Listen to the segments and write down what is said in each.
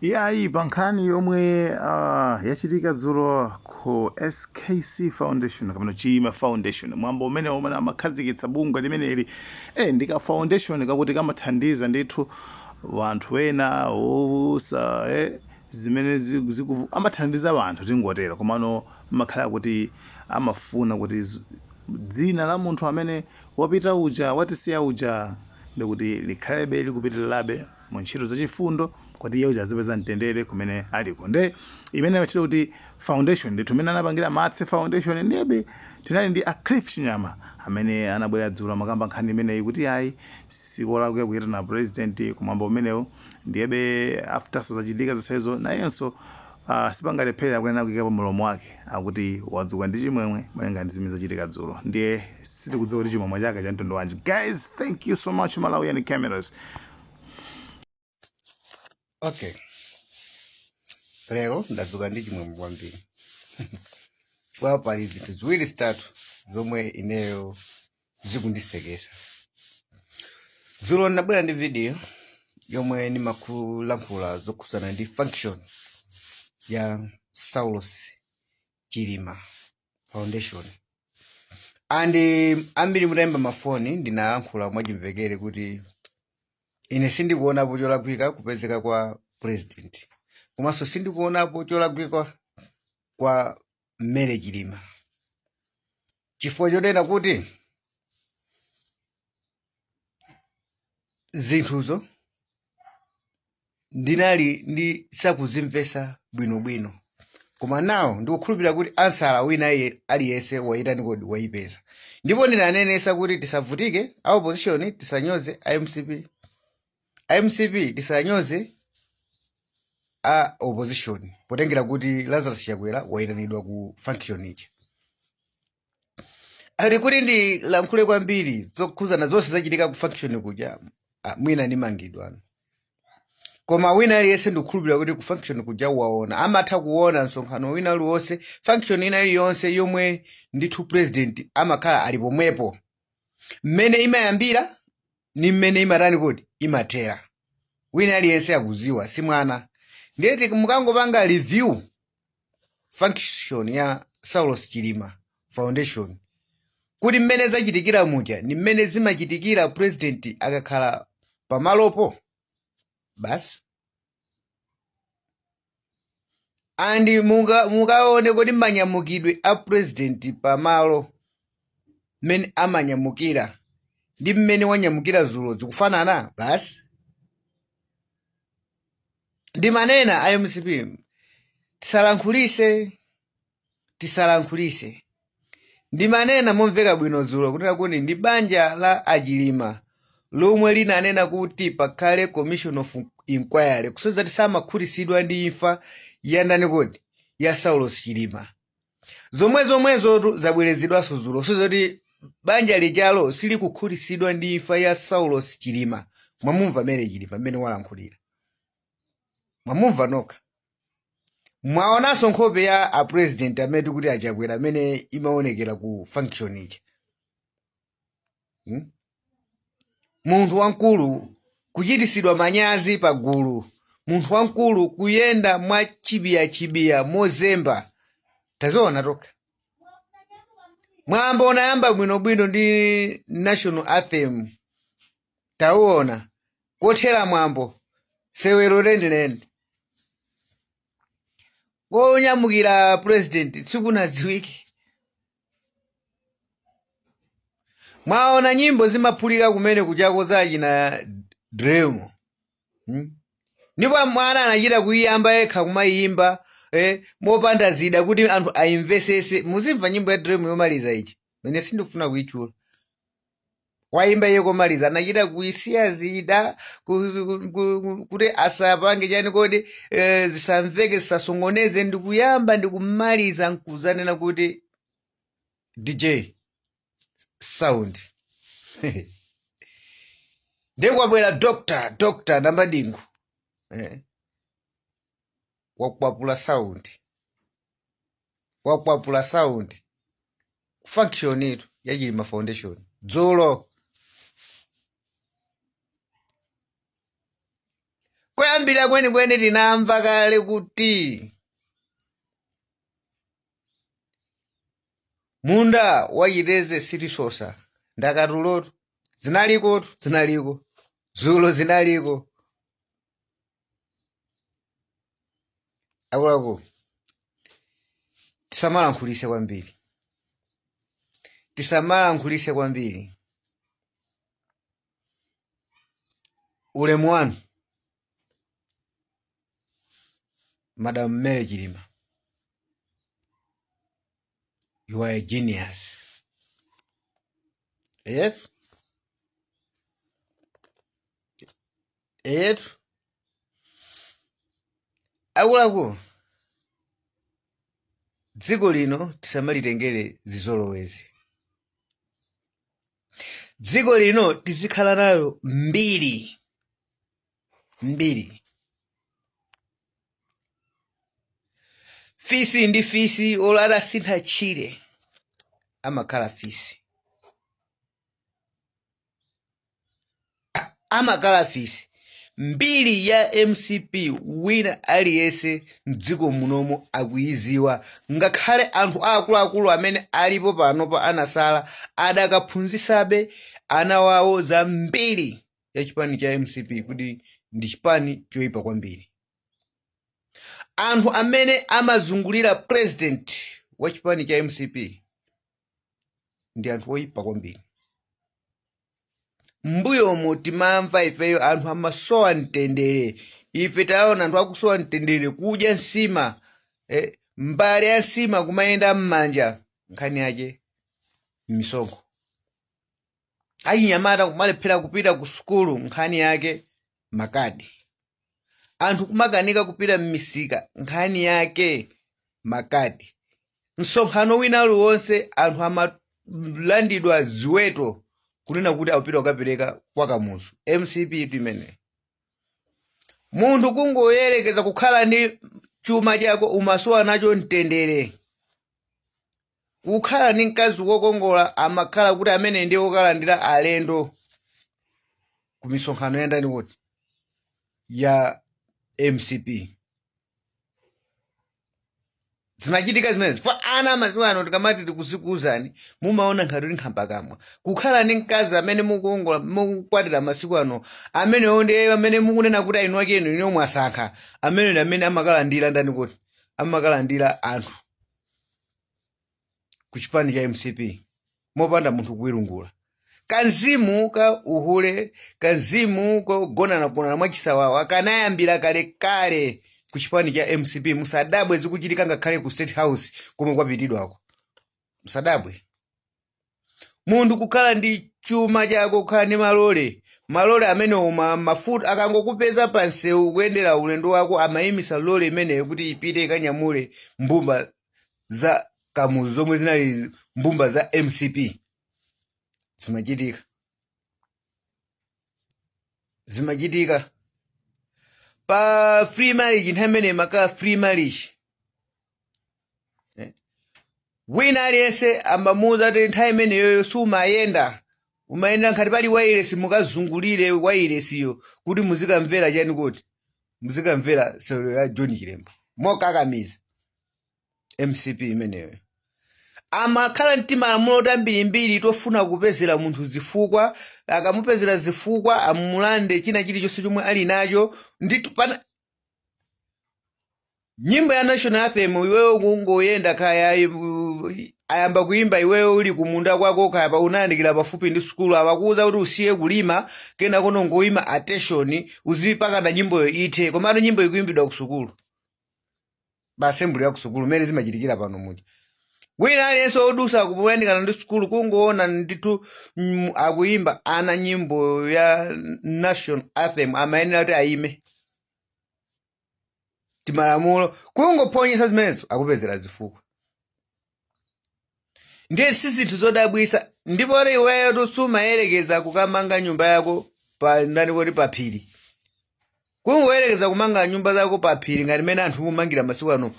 Iyayi, pa nkhani yomwe yachitika dzulo ku SKC Foundation kapena Chilima Foundation, mwambo umene umene amakhazikitsa bungwe limeneli, ndi ka foundation kakuti kamathandiza ndithu wanthu ena osa zimene amathandiza wanthu tingotero, komano amakhala kuti amafuna kuti dzina la munthu amene wapita uja, watisiya uja, ndikuti likhalebe likupitirirabe mu ntchito zachifundo, kuti iye uja azipeza mtendere kumene aliko. Nde imene amachita kuti foundation ndithu imene anapangira Matse Foundation. Ndiyebe tinali ndi a Cliff Chinyama amene anabwera dzulo, amakamba nkhani imeneyi kuti ayi, sikolakwika kuyitana president kumwambo umenewu. Ndiyebe after so zachitika zonsezo, nayenso sipangalephera kuyenera kuyikapo mulomo wake, akuti wadzuka ndi chimwemwe malinga ndi zimene zachitika dzulo. Ndiye sitikudziwa kuti chimwemwe chake cha mtundu wanji. Guys, thank you so much. Malawian Cameras. Okay, lero ndadzuka ndi chimwemwe kwambiri chifukwa pali zinthu ziwiri zitatu zomwe ineyo zikundisekesa. Dzulo ndinabwera ndi video yomwe ndimakulankhula zokhudzana ndi function ya Saulos Chilima Foundation, and ambiri mutayimba mafoni ndinalankhula mwachimvekere kuti ine sindikuonapo cholakwika kupezeka kwa president, komanso sindikuonapo cholakwika kwa Mary Chilima, chifukwa chonena kuti zinthuzo ndinali ndi sakuzimvesa bwinobwino. Koma nawo ndikukhulupirira kuti ansala wina iye aliyense wayitani kodi wayipeza. Ndipo ndinanenesa kuti tisavutike a opposition, tisanyoze a MCP, a MCP tisanyoze a opposition, potengera kuti Lazarus Chakwera wayitanidwa ku function ija. Ali kuti ndilankhule kwambiri zokhuzana zonse zachitika ku function kuja, mwina ndimangidwa. Koma wina aliyense ndikukhulupirira kuti ku function kuja waona, amatha kuona msonkhano wina uliwonse, function ina iliyonse yomwe ndithu president amakhala ali pomwepo, mmene imayambira ni mmene imatani kuti imathera. Wina aliyense akuziwa, si mwana. Ndiye mukangopanga review function ya Saulos Chilima Foundation, kuti mmene zachitikira muja ni mmene zimachitikira president akakhala pamalopo basi. And mukaone kuti manyamukidwe a president pamalo, mmene amanyamukira ndi mmene wanyamukira zulo, zikufanana basi. Ndimanena a MCP tisalankhulise, tisalankhulise. Ndimanena momveka bwino dzulo kunena kuti ndi banja la Achilima lomwe linanena kuti pakhale commission of inquiry, kusonyeza kuti samakhutitsidwa ndi imfa ya ndani kodi, ya Saulos Chilima. Zomwe zomwezotu zabwerezedwanso dzulo, kusonyeza kuti banja lijalo silikukhutitsidwa ndi imfa ya Saulos Chilima. Mwamumva Mary Chilima mmene walankhulira, mwamumva nokha. Mwaonanso nkhope ya a president amene tikuti Achakwera amene imaonekera ku function ija, Munthu wamkulu kuchitisidwa manyazi pagulu, munthu wamkulu kuyenda mwa chibiyachibiya mozemba, taziona tokha. Mwambo unayamba bwinobwino ndi national anthem, tauona kothera mwambo sewero lenileni, konyamukira president sikunadziwike. Mwaona nyimbo zimaphulika kumene kujako zachina Driemo, Ndipo mwana anachita kuiyamba yekha kumayimba mopanda zida kuti anthu ayimvesese. Muzimva nyimbo ya Driemo yomaliza iji, ine sindikufuna kuitchula, wayimba iye komaliza anachita kuisiya zida kuti asapange chani kodi, zisamveke, zisasongoneze, ndikuyamba ndikumaliza nkuzanena kuti DJ sound. Ndikwabwera Doctor Namadingo, wakwapula sound, wakwapula sound function itu ya Chilima Foundation dzulo. Koyambirira Koyambira kwenikweni tinamva kale kuti munda wachiteze sitisosa ndakatulotu zinalikotu, zinaliko zulo, zinaliko. Akuluakulu, tisamalankhulise kwambiri, tisamalankhulise kwambiri. Ulemu wanu, Madam Mary Chilima, you are a genius. Yes, yes. Akuluakulu, dziko lino tisamalitengere zizolowezi. Dziko lino tizikhala nayo mbiri, mbiri. Fisi ndi fisi, olo atasintha tchire amakhala fisi, amakhala fisi. Mbiri ya MCP wina aliyense mdziko munomo akuyiziwa, ngakhale anthu akuluakulu amene alipo panopa anasala adakaphunzisabe ana wawo za mbiri ya chipani cha MCP kuti ndi chipani choyipa kwambiri. Anthu amene amazungulira president wa chipani cha MCP ndi anthu oyipa kwambiri. Mbuyomu timamva ifeyo anthu amasowa mtendere. Ife taona anthu akusowa mtendere, kudya nsima, mbale ya nsima kumayenda m'manja, nkhani yake misonkho. Achinyamata kumalephera kupita ku sukulu, nkhani yake makadi. Anthu kumakanika kupita m'misika, nkhani yake makadi. Msonkhano wina uliwonse anthu amalandidwa ziweto kunena kuti akupita kukapereka kwa Kamuzu. MCP imene munthu kungoyerekeza kukhala ndi chuma chako umasowa nacho mtendere. Kukhala ndi mkazi wokongola amakhala kuti amene ndiye wokalandira alendo ku misonkhano ya ndani kuti ya MCP. Zimachitika zimenezi fa ana amadziwa ano. Tikamati tikuzikuuzani mumaona ngati kuti nkhambakamwa. Kukhala ndi mkazi amene mukuongola, mukukwatira masiku ano, amenewo ndiye amene mukunena kuti ainu ake inu inu mwasankha, amene ndi amene amakalandira ndani kuti amakalandira anthu ku chipani cha MCP mopanda munthu kuwilungula. Kanzimu ka uhule, kanzimu kogonanagonana mwachisawawa kanayambira kalekale ku chipani cha MCP. Musadabwe zikuchitika ngakhale ku State House komwe kwapitidwako. Musadabwe munthu kukhala ndi chuma chako, kukhala ndi malole, malole amenewo mafuta akangokupeza pa msewu kuyendera ulendo wako amayimisa lole imeneyo kuti ipite ikanyamule mbumba za Kamuzu zomwe zinali mbumba za MCP. Zimachitika, zimachitika pa free marriage. Nthawi imene imakhala free marriage, Wina aliyense amamuwuza kuti nthawi imeneyoyo sumayenda, umayenda nkhati pali wailesi, mukazungulire wailesiyo kuti muzikamvera chani, kuti muzikamvera sewero ya John Chilembwe mokakamiza. MCP imeneyo amakhala ndi malamulo tambirimbiri tofuna kupezera munthu zifukwa. Akamupezera zifukwa amulande china chilichonse chomwe ali nacho. Ndithu pana nyimbo ya national anthem, iweyo kungoyenda kaya ayamba kuimba, iweyo uli kumunda kwako, kaya pa unayandikira pafupi ndi sukulu, amakuwuza kuti usiye kulima, kena kono ngoyima attention uzipakana nyimboyo ithe. Komatu nyimbo ikuimbidwa ku sukulu, pa assembly ya ku sukulu. Mmene zimachitikira pano muja, wina aliyense odusa kuyandikana ndi sukulu kungoona ndithu akuyimba ana nyimbo ya national anthem, amayenera kuti ayime. Timalamulo kungophonyesa zimenezo akupezera zifukwa. Ndiye si zinthu zodabwisa. Ndipo iweyo sumayerekeza kukamanga nyumba yako pa ndani kuti pa phiri. Kungoyerekeza kumanga nyumba zako pa phiri ngati mmene anthu mumangira masiku ano,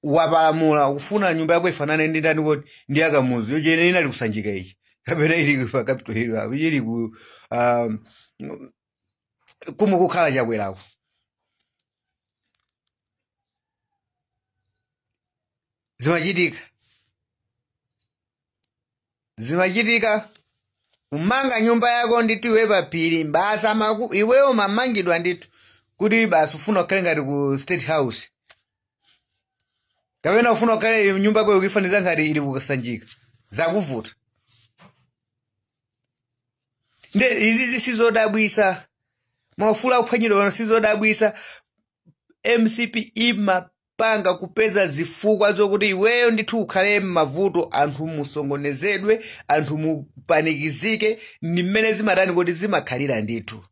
wapalamula kufuna nyumba yako ifanane ndi ndani kuti ndi yaKamuzu yochene inali kuSanjika ichi kapena ili pa Capital Hill apo, ili ku kumwe kukhala Chakwerako. Zimachitika, zimachitika kumanga nyumba yako ndithu iwe paphiri basi, amaku iweyo mamangidwa ndithu kuti basi ufuna ukhale ngati ku State House kapena ufuna ukhale nyumba yako ukuifaniza ngati ili kukasanjika, zakuvuta. Nde izizi sizodabwisa, maufulu akuphwanyidwa pano sizodabwisa. MCP imapanga kupeza zifukwa zokuti iweyo ndithu ukhale m'mavuto, anthu musongonezedwe, anthu mupanikizike. Ndi mmene zimatani kuti zimakhalira ndithu.